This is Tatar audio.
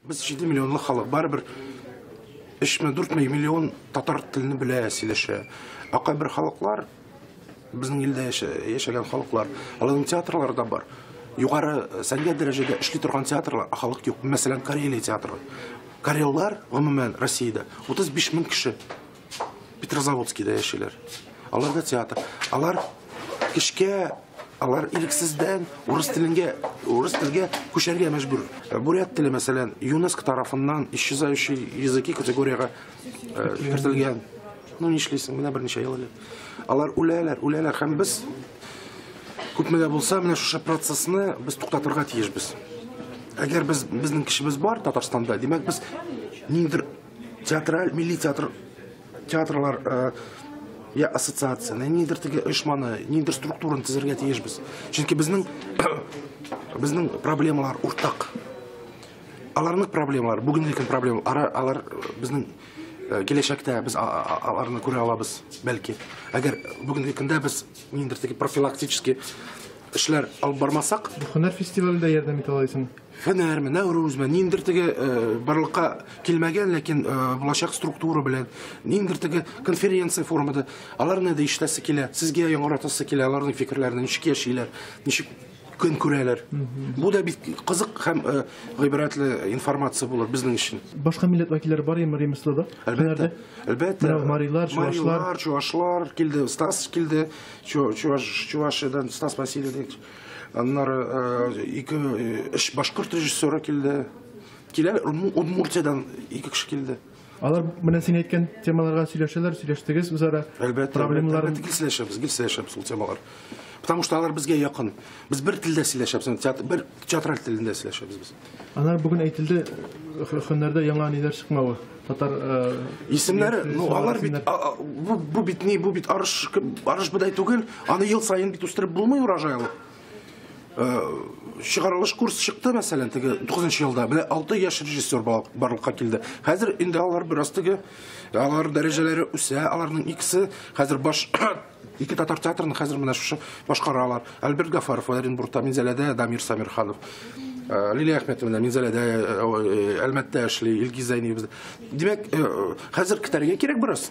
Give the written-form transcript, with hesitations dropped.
Без 7 миллионлы халык, барыбер 3-4 миллион татар телен белә, сөйләшә. Ә кайбер халыклар, безнең илдә яшәгән халыклар, аларның театрлары да бар. Югары сәнгать дәрәҗәдә эшли торган театрлар, ә халык юк. Мәсәлән, Карелия театры. Кареллар, гомумән, Россиядә 35 мең кеше Петрозаводскийда яшиләр. Аларда театр. Алар кешкә, алар ирексездән урыс телеңгә, урыс телгә күчәргә мәҗбүр. Бурят теле, мәсәлән, ЮНЕСКО тарафыннан исчезающий языки категорияга кертелгән. Ну, нишлисең, менә берничә ел элек. Алар үләләр, үләләр һәм без күпме дә булса менә шушы процессны без туктатырга тиешбез. Әгәр без безнең кешебез бар Татарстанда, димәк без ниндидер театраль, милли театр театрлар я ассоциация, ниндидер теге оешманы, ниндидер структураны төзергә тиешбез. Чөнки безнең проблемалар уртак. Аларның проблемалары, бүгенге көн проблемалары, алар безнең киләчәктә без аларны күрә алабыз, бәлки. Әгәр бүгенге көндә без ниндидер теге профилактический эшләр алып бармасак, Һөнәр фестивалендә ярдәм итә аласың. Һөнәрме, Нәүрүзме, ниндидер теге барлыкка килмәгән, ләкин булачак структура белән, ниндидер теге конференция формада аларны да ишетәсе килә, сезгә яңгыратасы килә, аларның фикерләрен, ничек яшиләр, ничек көн күрәләр. Бу да бит кызык һәм гыйбрәтле информация булыр безнең өчен. Башка милләт вәкилләре бар яме Ремеслода? Әлбәттә. Әлбәттә. Менә марилар, чувашлар. Марилар, чувашлар килде, Стас килде, Чувашиядан Стас Васильевич. Аннары ике, өч башкорт режиссеры килде. Килә, Удмуртиядан ике кеше килде. Алар менә син әйткән темаларга сөйләшәләр, сөйләштегез үзара. Әлбәттә, проблемаларын. Әлбәттә, гел сөйләшәбез, гел сөйләшәбез ул темалар. Потому что алар безгә якын. Без бер телдә сөйләшәбез, бер театраль телендә сөйләшәбез без. Анар бүген әйтелде, һөнәрдә яңа ниләр чыкмавы. Татар исемнәре, ну, алар бит, исемнәр. Бу бит ни, бу бит арыш, арыш бодай түгел, аны ел саен бит үстереп булмый урожай алып. Чыгарылыш курс чыкты, мәсәлән, теге тугызынчы елда. Менә 6 яшь режиссер барлыкка килде. Хәзер инде алар бераз теге, алар дәрәҗәләре үсә, аларның икесе хәзер баш ике татар театрын хәзер менә шушы башкаралар. Альберт Гафаров Оренбургта, Минзәләдә Дамир Самирханов. Лилия Әхмәтовна Минзәләдә, Әлмәттә эшли, Илгиз Зәйниев. Димәк, хәзер көтәргә кирәк бераз.